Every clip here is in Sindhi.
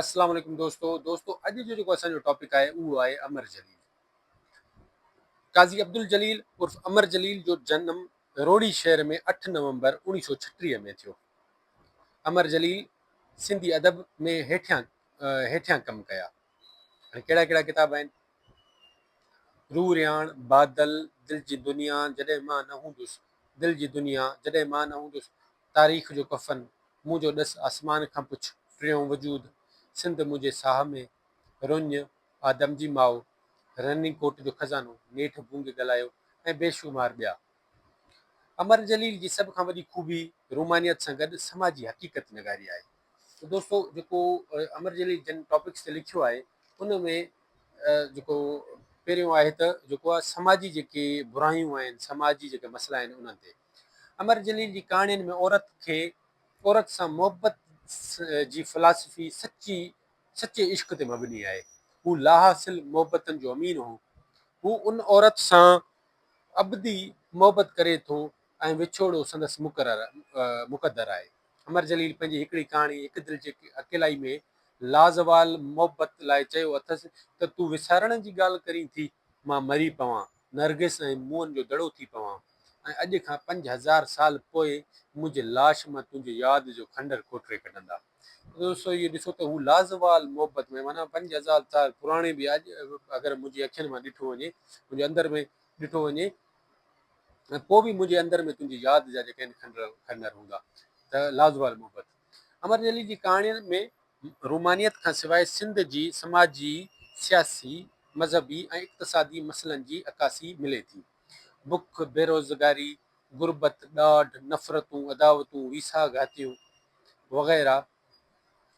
السلام عليڪم دوستو دوستو اڄ جو جيڪو اسان جو ٽاپڪ آهي اهو آهي امر جليل قاضي عبدالجليل عرف امر جليل جو جنم روهڙي شهر ۾ 8 نومبر 1936 ۾ ٿيو. امر جليل سنڌي ادب ۾ هيٺيان هيٺيان ڪم ڪيا. هاڻي ڪهڙا ڪهڙا ڪتاب آهن؟ روح رهاڻ، بادل، دل جي دنيا، جڏهن مان نه هوندس، دل جي دنيا، جڏهن مان نه هوندس، تاريخ جو ڪفن، منهنجو ڏس آسمان کان پڇ، ٽيون وجود، سنڌ منهنجي ساهه ۾، رڃ، آدم جي ماء، رني ڪوٽ جو خزانو، نيٺ ڀونگ ڳالهايو ۽ بيشمار ٻيا. امر جليل جي سڀ کان وڏي خوبي رومانيت سان گڏ سماجي حقيقت نگاري آهي. ته دوستو جيڪو امر جليل جن ٽاپڪس تي لکيو آهي ان ۾ جيڪو پهريون آهي ته جيڪو آهي سماجي جيڪي برايون آهن سماجي جيڪي مسئلا آهن انهن تي امر جليل جي ڪهاڻين ۾ عورت کي عورت سان محبت جي فلاسفي سچي سچي عشق تي مبني آهي. هو لاحاصل محبتن جو امين هو. هو ان عورت سان ابدي محبت ڪري ٿو ۽ وڇوڙو سندس مقرر مقدر آهي. امر جليل پنهنجي هڪڙي ڪهاڻي هڪ دل جي اڪيلائي ۾ لازوال محبت لاء چيو اٿس ته تون وسارڻ جي ڳالهه ڪرين ٿي، مان مري پوان، نرگس ۽ موئن جو دڙو ٿي پوان ۽ اڄ کان 5000 سال پوء منهنجي لاش مان تنهنجي ياد جو کنڊر کوٽري ڪڍندا. دوستو اهو ڏسو ته هو لازوال محبت ۾ معنيٰ 5000 سال پراڻي به اڄ اگر منهنجي اکين مان ڏٺو وڃي منهنجي اندر ۾ ڏٺو وڃي ۽ پوء به منهنجي اندر ۾ تنهنجي ياد جا جيڪي آهن کنڊر کنڊر هوندا ته لازوال محبت امر جليل جي ڪهاڻين ۾ رومانيت کان سواء سنڌ جي سماجي، سياسي، مذهبي ۽ اقتصادي مسئلن جي عڪاسي ملي ٿي. بک، بيروزگاري، غربت، ڏاڍ، نفرتون، عداوتون، ويساهه گهاتيون وغيره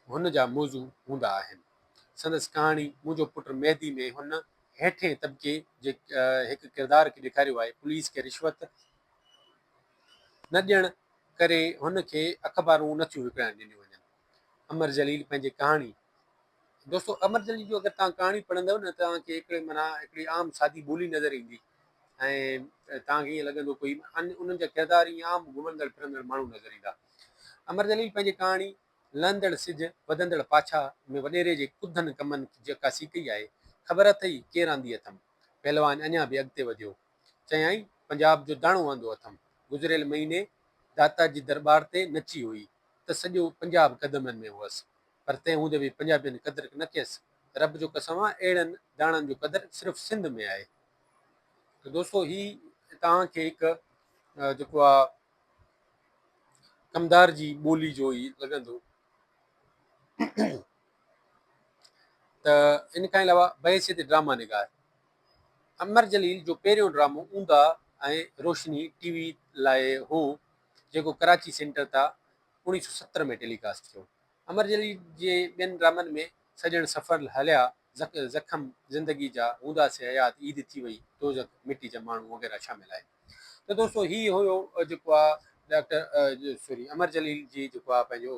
هن جا موضوع هوندا آهن. سندس ڪهاڻي منهنجو پٽ مهدي ۾ هن هيٺئين طبقي جي هڪ ڪردار کي ڏيکاريو آهي. پوليس کي رشوت نه ڏيڻ ڪري هن کي اخبارون نٿيون وڪڻائڻ ڏنيون وڃن. امر جليل پنهنجي ڪهاڻي دوستو امر جليل جو اگر توهان ڪهاڻي پڙهندؤ نه توهان کي هڪڙي معنيٰ هڪڙي عام سادي ٻولي نظر ايندي ۽ توهان کي ائين لڳندو ڪوئي انهن جا ڪردار ائين عام گهمندڙ ڦرندڙ ماڻهو نظر ايندا. امر جليل پنهنجي ڪهاڻي لهندڙ سج وڌندڙ پاڇا ۾ وڏيري جي ڪڌن ڪمن جي عڪاسي ڪئي آهي. خبر اٿئي ڪير آندي اٿم؟ پهلوان اڃا به اڳتي وڌيو. چيائين، پنجاب جو داڻو آندو اٿم. گذريل مهيني داتا جي درٻار تي نچي هئي ته سڄو پنجاب قدمن ۾ هئس. پر تنهن هوندي به پنجابين قدر نه ڪيس. رب جو قسم آ اهڙن داڻن جو قدر صرف سنڌ ۾ آهي. ته دوستو هي توهان کي هڪ جيڪو آ ڪمدار جي ٻولي جو ئي لڳندو ته ان کان علاوه بحيثيت ڊراما نگار امر جليل جو پهريون ڊرامو اونداهه ۽ روشني ٽي وي لاء هو جيڪو ڪراچي سينٽر تان 1970 ۾ ٽيلي ڪاسٽ ٿيو. امر جليل جي ٻين ڊرامن ۾ سڄڻ سفر هليا، زخم زندگي جا، هوندا سي حيات، عيد ٿي وئي، دوزخ، مٽي جا ماڻهو وغيره شامل آهن. ته دوستو هي هيو جيڪو آ ڊاڪٽر سوري امر جليل جي جيڪو آ پنهنجو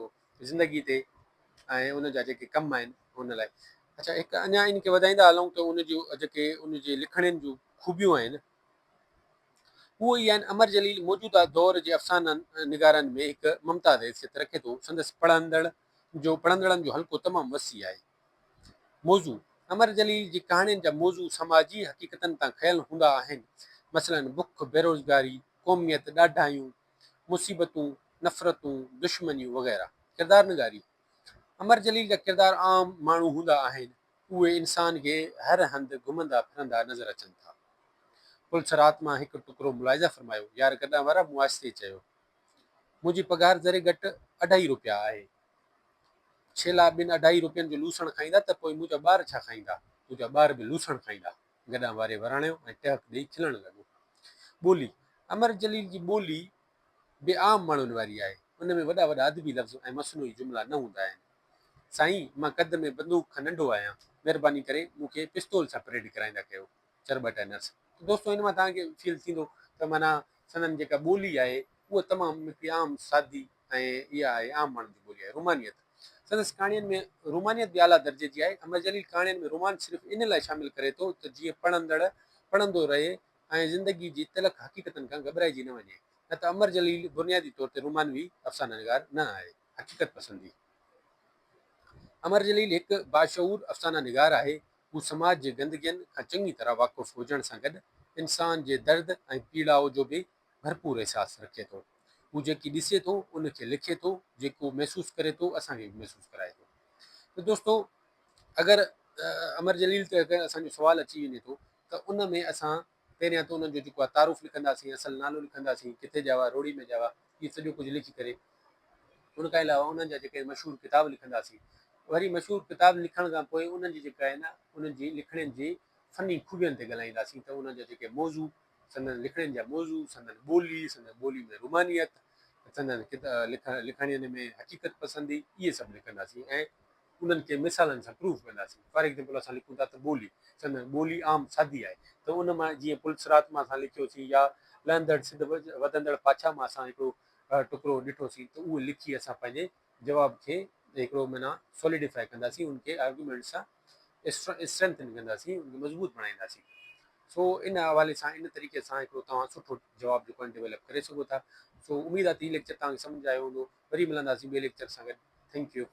زندگي تي ۽ ان جا جيڪي ڪم آهن ان لاء اڇا هڪ اڃا ان کي وڌائيندا هلون ته ان جون جيڪي ان جي لکڻين جون خوبيون آهن اهو ئي آهن امر جليل موجوده دور جي افسانه نگارن ۾ هڪ ممتاز حيثيت رکي ٿو سندس پڙهندڙ جو پڙهندڙن جو حلقو تمام وسيع آهي. موضوع، امر جليل جي ڪهاڻين جا موضوع سماجي حقيقتن تان کنيل هوندا آهن، مثلاً بک، بيروزگاري، قوميت، ڏاڍايون، مصيبتون، نفرتون، دشمنيون وغيره. ڪردار نگاري، امر جليل جا ڪردار عام ماڻهو هوندا آهن، اهي انسان کي هر هنڌ گهمندا ڦرندا نظر اچن ٿا. پل صراط مان هڪ ٽڪرو ملاحظه فرمايو، يار گڏان وارا مون آهستي چيو. منهنجي پگهار ذري گهٽ اڍائي روپيا آهي. ڇيلا ٻن اڍائي روپين جو لوسڻ کائيندا ته پوء منهنجا ٻار ڇا کائيندا؟ تنهنجا ٻار به لوسڻ کائيندا. گڏان واري وراڻيو ۽ ٽهڪ ڏيئي کلڻ لڳو. ٻولي، امر جليل جي ٻولي به عام ماڻهن واري آهي. ان ۾ وڏا وڏا ادبي لفظ ۽ مصنوعي جملا نه هوندا آهن. سائين، مان قد ۾ بندوق کان ننڍو آهيان. مهرباني ڪري مون کي پستول سان پريڊ ڪرائيندا ڪيو. چرٻٽ ۽ نرس. ته دوستو ان مان توهان کي فيل ٿيندو ته معنيٰ سندن جيڪا ٻولي آهي اها تمام هڪڙي عام سادي ۽ اها آهي عام ماڻهن جي ٻولي آهي. رومانيت سندس ڪهاڻين ۾ رومانيت به اعليٰ درجي جي آهي. امر جليل ڪهاڻين ۾ رومانس صرف ان لاء شامل ڪري ٿو ته جيئن پڙهندڙ پڙهندو رهي ۽ زندگي جي تلخ حقيقتن کان گهٻرائجي نه وڃي نه ته امر جليل بنيادي طور تي رومانوي افسانه نگار نه آهي. حقيقت پسندي. امر جليل هڪ باشعور افسانه نگار آهي. هو سماج جي گندگين کان چڱي طرح واقف هجڻ سان گڏ انسان جي درد ۽ پيڙاء جو به ڀرپور احساس رکي ٿو. هو جيڪي ڏسي ٿو، ان کي لکي ٿو، جيڪو محسوس ڪري ٿو، اسان کي به محسوس ڪرائي ٿو. ته دوستو اگر امر جليل تي اگر اسان جو سوال اچي وڃي ٿو ته ان ۾ اسان پهريان ته انهن جو جيڪو آهي تعارف لکنداسين، اصل نالو لکنداسين، ڪٿي ڄاوا، روهڙي ۾ ڄاوا، اهو سڄو ڪجهه لکي ڪري ان کان علاوه انهن جا جيڪي مشهور ڪتاب لکنداسين. وري مشهور ڪتاب لکڻ کان پوء انهن جي جيڪا آهي نه انهن جي لکڻين جي فني خوبين تي ڳالهائينداسين ته انهن جا جيڪي موضوع، سندن لکڻين جا موضوع، سندن ٻولي، سندن ٻولي ۾ رومانيت، سندن لکڻين ۾ حقيقت پسندي اهي سڀ لکنداسين ۽ انهن کي مثالن سان پروف ڪنداسين. فار ايگزامپل اسان لکون ٿا ته ٻولي، سندن ٻولي عام سادي آهي ته ان مان جيئن پل صراط مان اسان لکيوسين يا لهندڙ سڌ وڌندڙ پاڇا مان اسان هڪڙو ٽڪرو ڏٺوسين ته اهو لکي اسان پنهنجي جواب کي هڪڙو معنيٰ سوليڊيفائي ڪنداسين ان کي آرگيومينٽ سان اسٽرينٿن ڪنداسين ان کي مضبوط بڻائينداسين. سو ان حوالي سان ان طريقي سان هڪڙو توهان سٺو جواب جيڪو آهي ڊيولپ ڪري سگهو ٿا. سو اميد آهي ته هي ليڪچر توهان کي سمجهه آيو هوندو. وري ملنداسين ٻئي ليڪچر سان گڏ. Thank you.